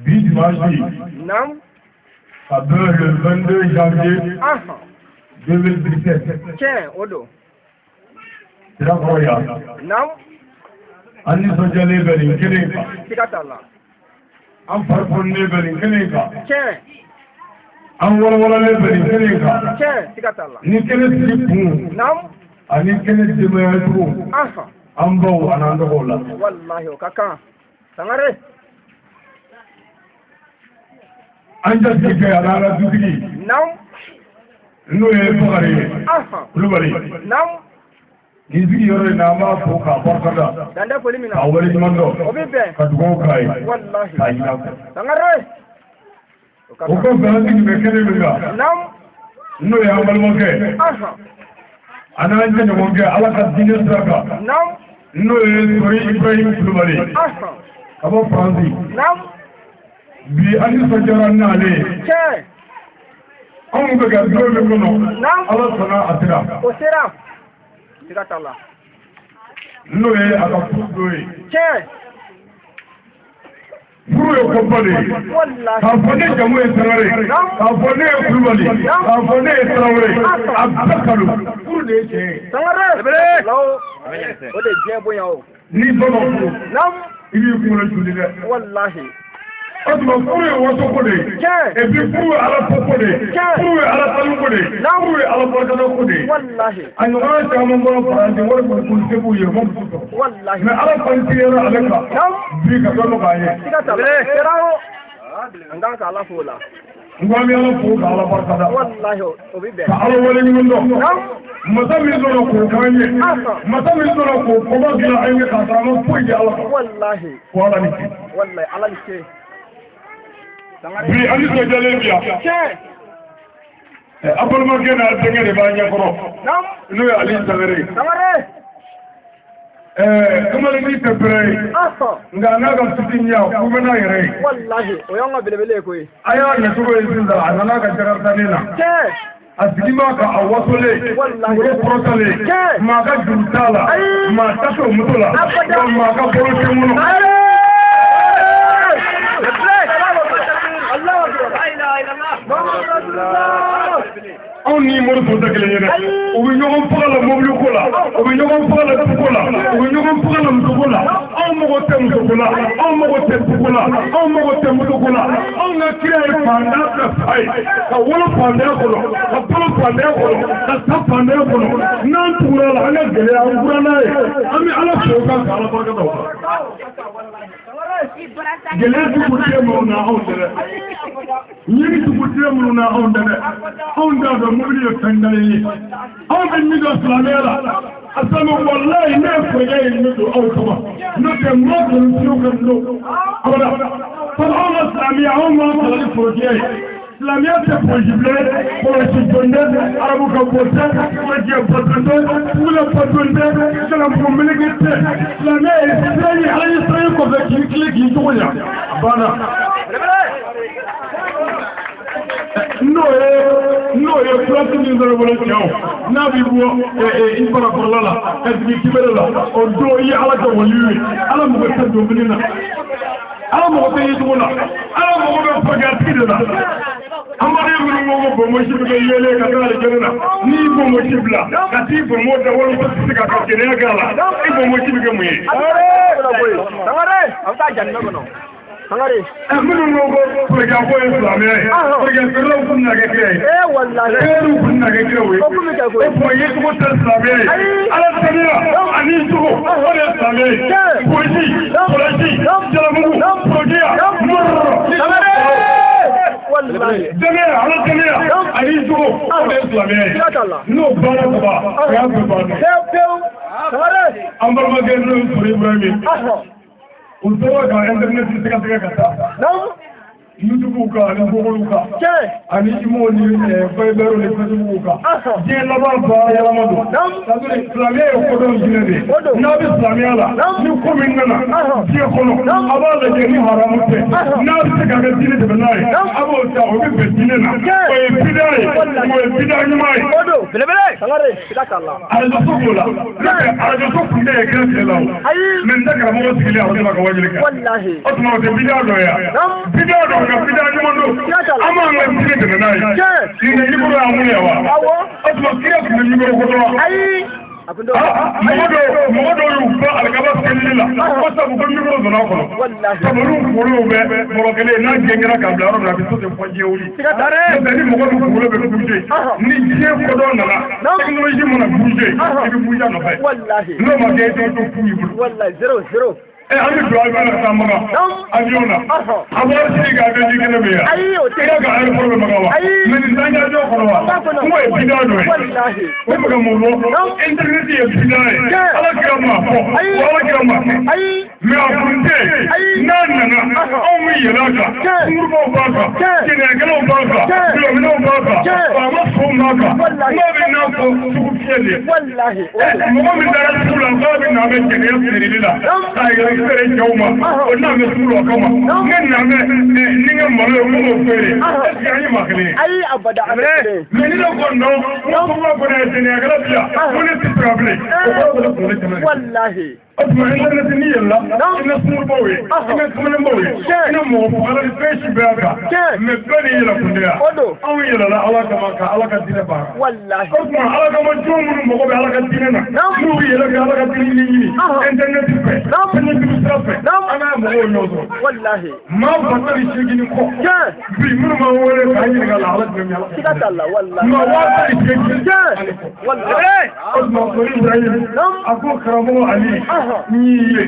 Bi dimanche, a bɛ le 22 janvier 2017. Sirakɔrɔ yan. An nisɔndiyalen bɛ nin kelen kan. An farifonilen bɛ nin kelen kan. An walawalalen bɛ nin kelen kan. Ni kelen sigi kun ani kelen denbaya cogo an baw an'an dɔgɔw la. Walahi o ka kan. Sangare. An jatigikɛ a n'an ka dutigi. N'o ye Bakari ye. Kulubali. Nin sigi yɔrɔ in na an b'a fo k'a barikada. Dan tɛ foli min na. K'a waleɲuman dɔn. O bɛ bɛn. Ka dugawu k'a ye. Walahi. K'a ɲini a fɛ. Sangare. O kɔfɛ an sigi bɛ kɛnɛ min kan. N'o ye an balimakɛ. A n'an jɛɲɔgɔnkɛ Ala ka diinɛ sira kan. N'o ye Sori Ibrahim Kulubali. Ka bɔ Faransi. Bi an nisɔndiyara n'ale ye. Anw bɛ ka don min kɔnɔ. Ala sɔnna a sera. O sera. Siga t'a la. N'o ye a ka furu don ye. Furu ye koba de ye. K'a fɔ ne jamu ye Sangare. K'a fɔ ne ye Kulubali. K'a fɔ ne ye Tarawele. A bɛɛ kalo. Furu de ye tiɲɛ ye. Sangare. O de ye diɲɛ bonya o. N'i ba ma furu. I b'i kunkolo joli dɛ. Walahi. O tuma furu ye wasoko de ye. Et puis furu ye Ala fo ko de ye. Furu ye Ala tanu ko de ye. Furu ye Ala barikada ko de ye. Walahi. A ɲɔgɔnna caman bɔra Faransi wari k'u se b'u ye u ma muso sɔrɔ. Walahi. Mais Ala fanitigɛra ale kan. Bi ka dɔ nɔgɔya ye. Siga t'a la. Sera o. An kan ka Ala fo o la. N ko an bɛ Ala fo ka Ala barikada. Walahi o bɛ bɛn. Ka Ala waleɲuman dɔn. Masa min sɔnna k'o k'an ye. Masa min sɔnna k'o koba dilan an ye k'a sɔrɔ an ma foyi di Ala ma. Walahi. Ko Ala ni ce. Walahi Ala ni ce. Bi an nisɔndiyalen bi yan. An balimakɛ n'a denkɛ de b'an ɲɛkɔrɔ. N'o ye Ali Sangare ye. Sangare. Kamalennin tɛ bɛrɛ ye. Nka a n'a ka fitininya ko bɛ n'a yɛrɛ ye. Walahi o y'an ka belebele ye koyi. A y'a nacogo ye sisan a nana ka jakaritanin na. A sigi b'a kan a wasolen. Kunkolo kɔrɔtalen. Maa ka juru t'a la. Maa ta t'o moto la. Wa maa ka bolo tɛ n kɔnɔ. Anw ni mori tɔw tɛ kelen ye dɛ. U bɛ ɲɔgɔn faga la mobili ko la, u bɛ ɲɔgɔn faga la duko la, u bɛ ɲɔgɔn faga la musoko la. Anw mago tɛ musoko la, anw mago tɛ duko la, anw mago tɛ motoko la. Anw ka kira ye faantanya bɛɛ fa ye, ka wolo faantanya kɔnɔ, ka balo faantanya kɔnɔ, ka sa faantanya kɔnɔ. N'an tugura la, an ka gɛlɛya, an fura n'a ye, an bɛ Ala fo kan ka Ala barika da o kan. Gɛlɛya tugu tɛ minnu na anw tɛ dɛ, ɲini tugu tɛ minnu na anw tɛ dɛ, anw t'a dɔn mobili ye fɛn dalen ye. Anw bɛ min dɔn silamɛya la, a sabu walayi ne ye kɔrɔkɛ ye, ne don aw kama, n'o tɛ n ma kanu fiyewu ka don abada. Sabu anw ka silamɛya, anw m'an kalan ni forojɛ ye. Silamɛya tɛ pɔsi bilen, kɔlɔsi jɔn tɛ, arabu ka bɔ tɛ, kɔlɔsi baton tɛ, wula baton tɛ, jalamugu meleke tɛ. Silamɛya ye sira ye, Ala ye sira ye kɔfɛ k'i tilen k'i cogo ɲa, a banna. N'o ye furasi min sɔrɔ i bolo cɛw, n'a b'i bɔ i barakɔrɔla la ka jigin kibere la, o don i ye Ala kɛ waliyu ye. Ala mago tɛ dumuni na, Ala mago tɛ yecogo la, Ala mago bɛ fɔkɛtigi de la. An baden minnu ko ko bonbonsi bɛ kɛ yeelen ka taa alijinɛ na, n'i y'i bonbonsi bila ka t'i bonbon da walima tɛ se ka gɛlɛya k'a la, i bonbonsi bɛ kɛ mun ye? Sangare, a bɛ taa jahanama kɔnɔ. Sangare. Minnu ko ko kɔrɔkɛ ko ye silamɛya ye, kɔrɔkɛ feerelaw kun na kɛ kira ye. Ee walahi. Feerew kun na kɛ kiraw ye. O kun bɛ kɛ koyi. O tuma yecogo tɛ silamɛya ye. Ala saniya ani jogo, o de ye silamɛya ye. Gosi, kɔlɔsi, jalamugu, kɔrɔkɛya, mɔrɔ. Sangare. Walahi. Dɛnɛya, ala saniya ani jogo, o de ye silamɛya ye. Siga t'a la. N'o banna kaban, o y'a bɛɛ banna. Pewu pewu. Sangare. An balimakɛ n'o ye Sori Ibrahim ye. U sera ka internet sɛgɛsɛgɛ ka taa. YouTube kan ani Google kan. Ani Imo ni Viber ni Facebook kan. Diɲɛ laban baara yɛlɛma don. C'est-à-dire silamɛya ye kodɔn jinɛ de ye. N'a bɛ silamɛya la, ni ko min nana diɲɛ kɔnɔ, a b'a lajɛ ni haramu tɛ. N'a bɛ se k'a kɛ diinɛ dɛmɛ n'a ye, a b'o ta, o bɛ bɛn diinɛ na. O ye bida ye, o ye bida ɲuman ye. O don. Belebele. Sangare, siga t'a la. Arajo so b'o la. N'o tɛ arajo so kun tɛ ye kira tile la o. Ayi. Mɛ n tɛ karamɔgɔ sigilen arajo la ka wajuli kɛ. Walahi. O tuma o tɛ bida dɔ ye wa? Bida dɔ nka bida ɲuman don. An b'an ka diinɛ dɛmɛ n'a ye. Nin micro y'an mun ye wa? Awɔ. O tuma kira tun bɛ micro ko dɔn wa? Ayi. A kun t'o. Mɔgɔ dɔw y'u ban alikaba seli la ko sabu ko micro donna a kɔnɔ. Walahi. Sabu olu kunkolo bɛ mɔgɔ kelen n'a gɛngɛra k'a bila yɔrɔ min na, a bɛ to ten fɔ diɲɛ wuli. Siga t'a la. N'o tɛ ni mɔgɔ min kunkolo bɛ bouger, ni diɲɛ kodɔn nana, technologie mana bouger, i bɛ bouger a nɔfɛ. Walahi. N'o ma kɛ, i t'o to fu y'i bolo. Walahi, zéro zéro. An bɛ don avion na ka taa Makan. Avion na. A b'aw sigi ka avion ji kɛnɛ bɛ yan. Ayi, o tɛ. I ka aéroport bɛ Makan wa? Ayi. Mais nin t'an avion kɔnɔ wa? B'a kɔnɔ. Kuma ye bida dɔ ye. Walahi. O bɛ ka mun fɔ? Internet ye bida ye. Ala kira ma fɔ. Ayi. Wa Ala kira ma kɛ. Ayi. Mais a kun tɛ. Ayi. N'a nana, anw bɛ yɛlɛ a kan. Kunkurubaw b'a kan. Jɛnɛkɛlaw b'a kan. Dɔlɔminɛw b'a kan. Faama sow b'a kan. Walahi. Kuma bɛ n'a fɔ sugu fiyɛ de ye. Walahi. Mɔgɔ min taara sugu la k'a bɛ na bɛ jɛnɛya feereli la k'a yɛrɛ feere cɛw ma, o n'a bɛ sugu la o kama, ne na bɛ ni n ka malo ye, n b'o feere, est ce que an ye maa kelen ye? Ayi, abada, an tɛ kelen ye. Mais ni ne ko non, n ko kuma kɔnɔ ye jɛnɛyakɛla bi yan, ko ne tɛ se ka bilen, o kɔrɔ ko ne kunkolo tɛmɛ. Walahi. O tuma internet n'i yɛlɛla, i na sunkurubaw ye, i na kamalenbaw ye, i na mɔgɔ fagala ni fɛn si bɛɛ kan. Mais bɛɛ de yɛlɛ kun tɛ yan. O don. Anw yɛlɛla Ala kama ka Ala ka diinɛ baara. Walahi. O tuma Ala kama jɔn minnu mago bɛ Ala ka diinɛ na, n'u bɛ yɛlɛ ka Ala ka diinɛ ɲini internet fɛ, fɛnɲɛjugu sira fɛ, an n'a mɔgɔw ɲɔgɔn sɔrɔ. Walahi. Maa 1080 kɔ. Bi minnu m'an wele k'an ɲininka la Ala jumɛn bɛ Ala. Siga t'a la, walahi. Maa 1080 ani kɔ. Walahi. O tuma Sori Ibrahim, a ko karamɔgɔ Ali, n y'i ye.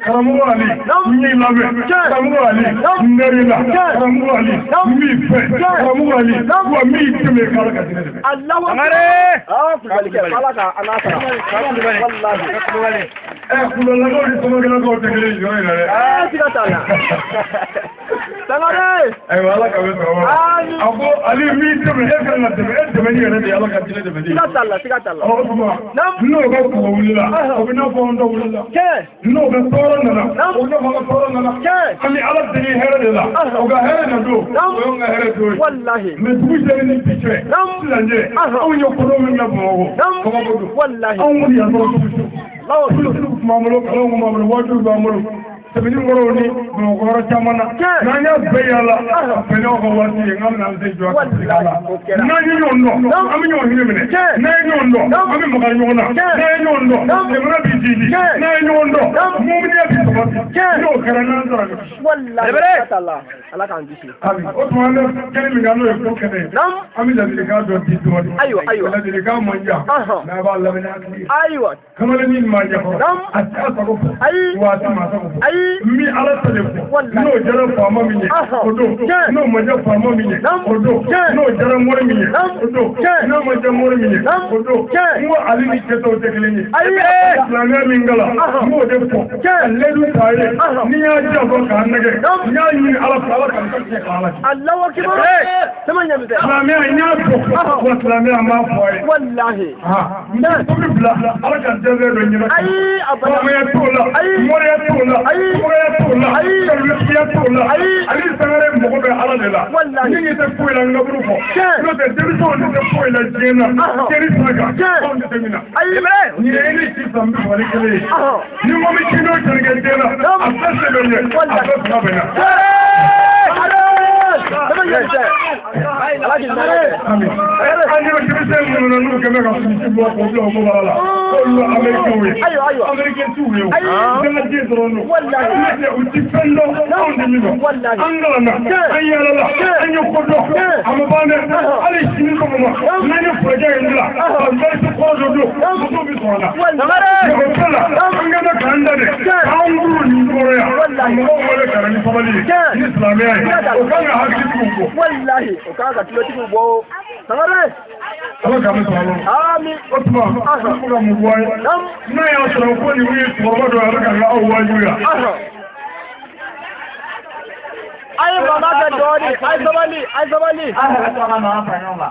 Karamɔgɔ Ali, n y'i lamɛn. Karamɔgɔ Ali, n dar'i la. Karamɔgɔ Ali, n b'i fɛ. Karamɔgɔ Ali, wa n b'i dɛmɛ k'Ala ka diinɛ dɛmɛ. Allahu akbar. Ah, Kulubalikɛ, Ala ka an n'a sara. Walahi. Kulubalilakaw ni samakelakaw tɛ kelen ye yɔrɔ in na dɛ. Ah, siga t'a la. Sangare. Ayiwa, Ala ka bɛ sɔrɔ. Amin. A ko Ali, n b'i dɛmɛ, e kan ka dɛmɛ, e dɛmɛni yɛrɛ de ye Ala ka diinɛ dɛmɛni ye. Siga t'a la, siga t'a la. Ɔ, o tuma n'o ka kɔgɔ wulila, o bɛ n'a fɔ an ta wulila. N'o ka tɔɔrɔ nana, o bɛ n'a fɔ an ka tɔɔrɔ nana. An bɛ Ala deli hɛrɛ de la, o ka hɛrɛ na don, o y'anw ka hɛrɛ don ye. Walahi. Mais dugu jɛlen ni bi cɛ, sisan cɛ, anw ye kodɔn min kɛ Bamakɔ, kabako don. Walahi. Anw kɔni yan dɔrɔn cogo cogo. Allahu akbar. Tulu tun b'an bolo, kalanw tun b'an bolo, wajiw b'an bolo. Sɛbɛnni kɔrɔw ni Bamakɔ yɔrɔ caman na, n'an y'a bɛɛ yaala ka bɛn n'aw ka waati ye, n k'an bɛna an se jɔ ka sigi a la. N'an ye ɲɔgɔn dɔn, an bɛ ɲɔgɔn hinɛ minɛ. N'an ye ɲɔgɔn dɔn, an bɛ maga ɲɔgɔn na. N'an ye ɲɔgɔn dɔn, jamana bɛ jiidi. N'an ye ɲɔgɔn dɔn, muminiya bɛ sabati. N'o kɛra, n'an sara bɛ kisi. Wallahi, ala ala k'an kisi. Ami, o tuma an bɛ kɛnɛ min kan, n'o ye ko kɛnɛ ye, an bɛ ladilikan dɔ di dɔɔnin. Ayiwa, ayiwa. Ladilikan man jan, n'a b'a lamɛn ni hakili ye. Kamalennin maa ɲɛkɔrɔ, a tɛ a sago fɔ. Ayi. Wa a tɛ maa sago fɔ. Ayi. N bɛ Ala ta de fɔ. N'o diyara faama min ye, o don. N'o ma diya faama min ye, o don. N'o diyara mori min ye, o don. N'o ma diya mori min ye, o don. N ko ale ni cɛ tɔw tɛ kelen ye. Ayi. Silamɛya min kalan, n b'o de fɔ ka layidu ta ye. N'i y'a janfa k'a nɛgɛ, n y'a ɲini Ala fɛ, Ala ka n ka tiɲɛ k'a la. Allahu akbar, sama ɲamisɛ. Silamɛya, n y'a fɔ wa, silamɛya, n b'a fɔ a ye. Wallahi. N tɛ tobi bila Ala ka dɛsɛ dɔ ɲɛna. Ayi, abada. Faamaya t'o la. Ayi. Moriya t'o la. Ayi. Moriya t'o la. Ayi. Kalolitigiya t'o la. Ayi. Ali Sangare mago bɛ Ala de la. Wallahi. Ni tɛ foyi la, n kaburu fɔ. N'o tɛ, denmisɛnw tɛ foyi la diɲɛ na. Cɛnni sira kan. Anw tɛ min na. Ayi. Nin ye e ni sisan bɛ fɔ ni kelen ye. Ni ko bɛ ci n'o cɛnni kɛ diɲɛ na, a bɛɛ se bɛ ɲɛ, a bɛɛ fila bɛ na. Sama ɲamisɛ, ala k'i nɛrɛ. Ami. An ɲɛ bɛ denmisɛn minnu na, n'u kɛn bɛ ka kulisi bɔ k'o bila u kɔbara la. K'olu ye Américains ye. Ayiwa, ayiwa. Américains t'u ye o. Ayi. Dangaden dɔrɔn don. Wallahi. N'o tɛ, u ti fɛn dɔn anw tɛ min dɔn. Wallahi. An kalanna. An yaalala. An ye ko dɔn. A ma ban dɛ. Hali sini sɔgɔma, n'an ye furajɛ in bila, ka valise kɔrɔ dɔ don, muso bɛ sɔrɔ a la. Mɔgɔ tɛ la, an kɛn bɛ k'an da de. K'an wuru nin kɔrɔ yan. Mɔgɔw wele ka na ni sabali ye. Ni silamɛya ye. O kan ka hakilitigiw bɔ. Wallahi, o kan ka tulotigiw bɔ, Sangare. Ala k'an bɛ sɔrɔ a la. Ami. O tuma, an bɛ ka mun fɔ a ye? N'a y'a sɔrɔ ko nin ye cɛkɔrɔba dɔ ye, a bɛ ka aw waaju yan. A ye mankan kɛ dɔɔnin, a ye sabali, a ye sabali.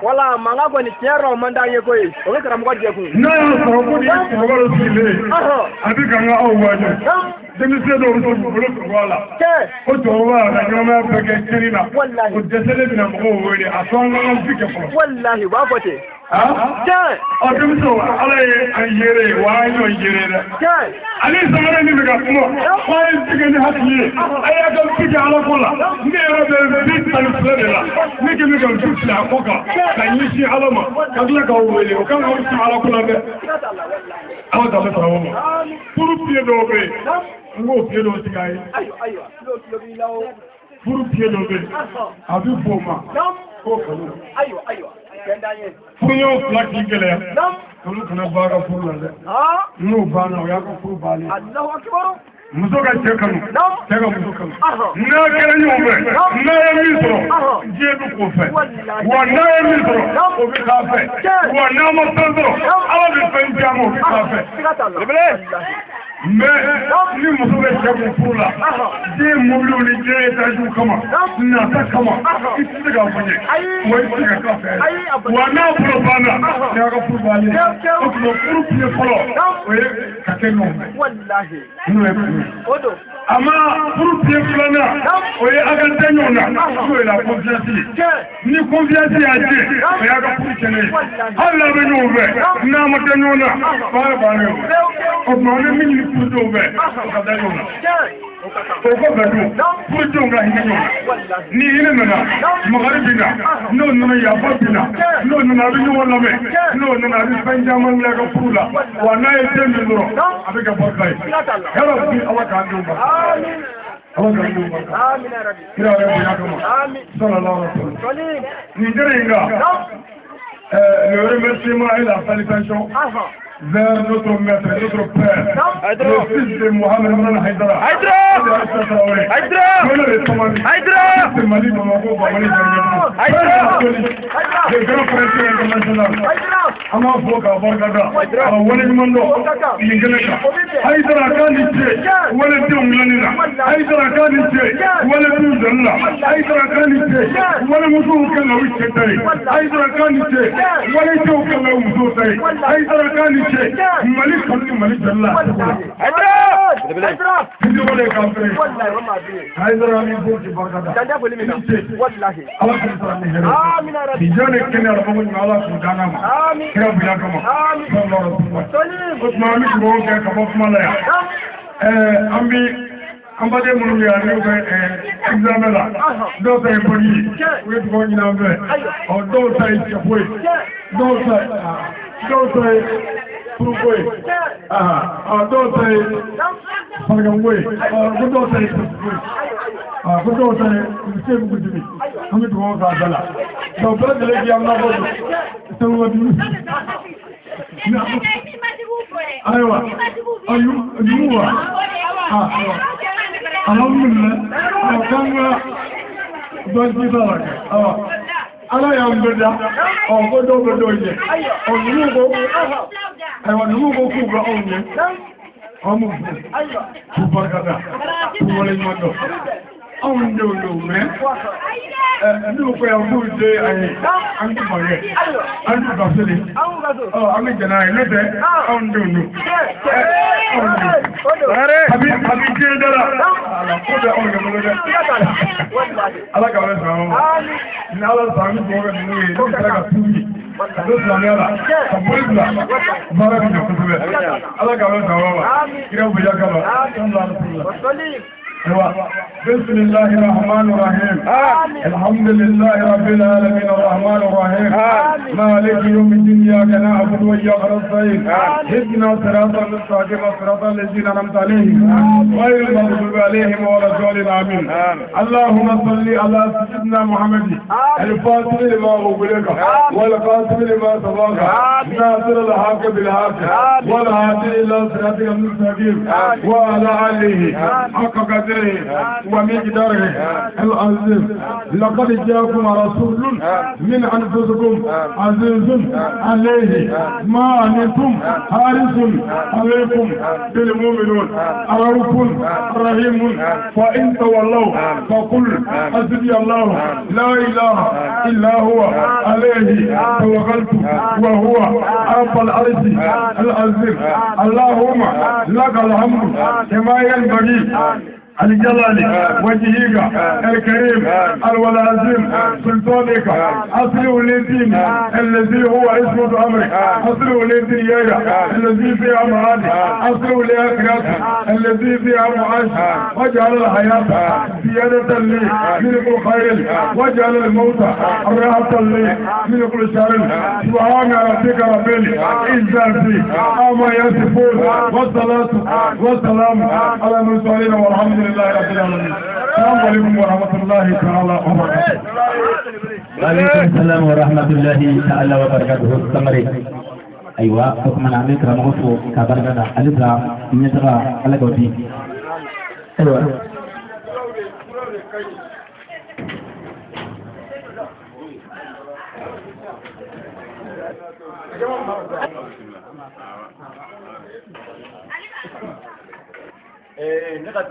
Wala mankan kɔni, tiɲɛ yɛrɛ la, o man d'an ye koyi, o bɛ karamɔgɔ jɛkun. N'a y'a sɔrɔ ko nin ye cɛkɔrɔba dɔ sigilen ye, a bɛ ka n ka aw waaju. Denmisɛn dɔw bɛ to k'u bolo tugu a la. Ko cɛkɔrɔba y'a ka ɲɛnamaya bɛɛ kɛ tiɲɛni na. Wallahi. O dɛsɛlen bɛna mɔgɔw wele, a to an ka an fi kɛ fɔlɔ. Wallahi, u b'a fɔ ten. Ɔ denmisɛnw, Ala ye an yere ye wa, an y'o yere dɛ. Ale Sangare min bɛ ka kuma ko a ye fi kɛ ni hakili ye, a y'a ka fi kɛ Ala ko la. Ne yɛrɛ bɛ 52 de la, ne kɛlen bɛ ka fi fila a kɔ kan ka ɲɛsin Ala ma, ka tila k'aw wele, o kan k'aw sɔn Ala ko la dɛ. Ala k'an bɛ sɔrɔ o ma. Furu pied dɔw bɛ yen, n k'o pied dɔw sigi a ye. Ayiwa, ayiwa, tulo tulo b'i la o. Furu pied dɔw bɛ yen, a bɛ fɔ o ma ko kanu. Ayiwa, ayiwa, fɛn d'an ye. Furuɲɔgɔn fila k'i gɛlɛya, olu kana ban a ka furu la dɛ. N'o banna, o y'a ka furu bannen ye. Allahu akbar. Muso ka cɛ kanu, cɛ ka muso kanu, n'a kɛra ɲɔgɔn fɛ, n'a ye min sɔrɔ, diɲɛ bɛ k'o fɛ. Wa n'a ye min sɔrɔ, o bɛ k'a fɛ. Wa n'a ma fɛn sɔrɔ, Ala bɛ fɛn di a ma, o bɛ k'a fɛ. Siga t'a la. Mais ni muso bɛ cɛ kun furu la, diɲɛ mobiliw ni diɲɛ étagew kama, nata kama, i tɛ se k'a fɔ ɲɛ, wa i tɛ se ka k'a fɛ. Wa n'a bolo banna, n'a ka furu bannen, o tuma furu pied fɔlɔ, o ye ka kɛ ɲɔgɔn fɛ. Wallahi. N'o ye kanu ye. O don. Ama furu pied filanan, o ye a ka da ɲɔgɔn na, n'o ye la confiance ye. Ni confiance y'a tiɲɛ, o y'a ka furu tiɲɛnen ye. Hali n'a bɛ ɲɔgɔn fɛ, n'a ma da ɲɔgɔn na, baara bannen o. O tuma, an bɛ min ɲini furudenw fɛ, o ka da ɲɔgɔn na. O kɔfɛ dun, furudenw ka hinɛ ɲɔgɔn na. Ni hinɛ nana, makari bɛ na. N'o nana, yafa bɛ na. N'o nana, a bɛ ɲɔgɔn lamɛn. N'o nana, a bɛ fɛn caman dilan a ka furu la. Wa n'a ye den min sɔrɔ, a bɛ kɛ barika ye. Yala bi, Ala k'an denw barika. Ala k'an denw barika. Amin ya Rabbi. Kira yɛrɛ bonya kama. Amin. Sallallahu alaihi wa sallam. Sɔli. Nin kɛnɛ in kan, le remerciement et la salutation vers notre maître, notre père, le fils de Mohamed Mounan Haïdara. Haïdara. Haïdara. Haïdara. C'est Mali, Bamako, Bamali, Haïdara. Le grand prêtre international. Haïdara. An b'a fɔ k'a barika da, ka waleɲuman dɔn nin kɛnɛ kan. Haïdara k'a ni ce waledenw dilanni la. Haïdara k'a ni ce waledenw jɔli la. Haïdara k'a ni ce walemusow kɛ la u cɛ ta ye. Haïdara k'a ni ce waledenw kɛ la u musow ta ye. Haïdara k'a ni ce Mali kanu ni Mali jɔli la. Haïdara. Haïdara. Fitiri wale k'an fere. Wallahi, o ma bi ye. Haïdara ni fo k'i barika da. Dan tɛ foli min na. I ni ce. Wallahi. Ala k'u sara ni hɛrɛ ye. Amin ya Rabbi. Nin ni kɛnɛya la, bako ɲuman, Ala k'u d'an ma. Amin. Kira bonya kama. Amin. Sallallahu alaihi wa sallam. Sɔli. O tuma, an bɛ dugawu kɛ ka bɔ kuma la yan. An bɛ An baden minnu bɛ yan n'u bɛ examen la, dɔw ta ye bɔli ye, u ye dugawu ɲini an fɛ. Ɔ dɔw ta ye cɛko ye, dɔw ta ye furuko ye, ɔ dɔw ta ye fariganko ye, ɔ ko dɔw ta ye ko ye, ko dɔw ta ye se bugu dimi. An bɛ dugawu k'a bɛɛ la. Donc bɛɛ lajɛlen k'i amina ko don. Sɛbɛn dimi. Ayiwa, jugu wa? Alhamdulillah, k'an ka baasi t'a la kɛ. Ala y'an bɛɛ da, ɔ ko dɔw bɛ dɔw ɲɛ. Ɔ ninnu ko, ayiwa ninnu ko k'u bɛ anw ɲɛ. An b'u fo, k'u barika da, k'u waleɲuman dɔn. Anw denw don mɛ n'u ko yan k'u den an ye, an t'u bange, an t'u ka seli. Ɔ an bɛ jɛn n'a ye, n'o tɛ anw denw don. Anw denw. A bi diɲɛ da la, ala ko bɛ anw de bolo dɛ. Ala k'aw bɛ sɔn ma. Ni Ala sɔnna an bɛ dugawu kɛ ninnu ye, n'u sera ka tuubi ka to silamɛya la, ka boli bila, baara bɛ ɲɛ kosɛbɛ. Ala k'aw bɛ sɔn ma. Kira bonya kama. بسم الله الرحمن الرحيم. الحمد لله رب العالمين الرحمن الرحيم مالك يوم الدين إياك نعبد وإياك نستعين اهدنا صراط المستقيم صراط الذين أنعمت عليهم غير المغضوب عليهم ولا الضالين آمين. اللهم صل على سيدنا محمد الفاتح لما أغلق والقاسم لما سبق ناصر الحق بالحق والهادي إلى صراطك المستقيم وعلى آله حق قدره ومقداره العظيم. لقد جاءكم رسول من أنفسكم عزيز عليه ما عنتم حارس عليكم بالمؤمنون رؤوف رحيم. فإن تولوا فقل حسبي الله لا إله إلا هو عليه توكلت وهو رب العرش العظيم. اللهم لك الحمد كما ينبغي الجلال وجهك الكريم العظيم سلطانك. أصل الدين الذي هو اسمه أمرك، أصل الدنيا الذي فيها معادي، أصل الآخرة الذي فيها معاش. واجعل الحياة زيادة لي من كل خير، واجعل الموت راحة لي من كل شر. سبحان ربك رب العزة عما يصفون والصلاة والسلام على المرسلين والحمد لله رب العالمين. السلام عليكم ورحمة الله تعالى وبركاته. وعليكم السلام ورحمة الله تعالى وبركاته. Sangare. Ayiwa, o tuma na an bɛ karamɔgɔ fo k'a barika da halisa ɲɛtaga Ala k'o di. Ayiwa. Ne ka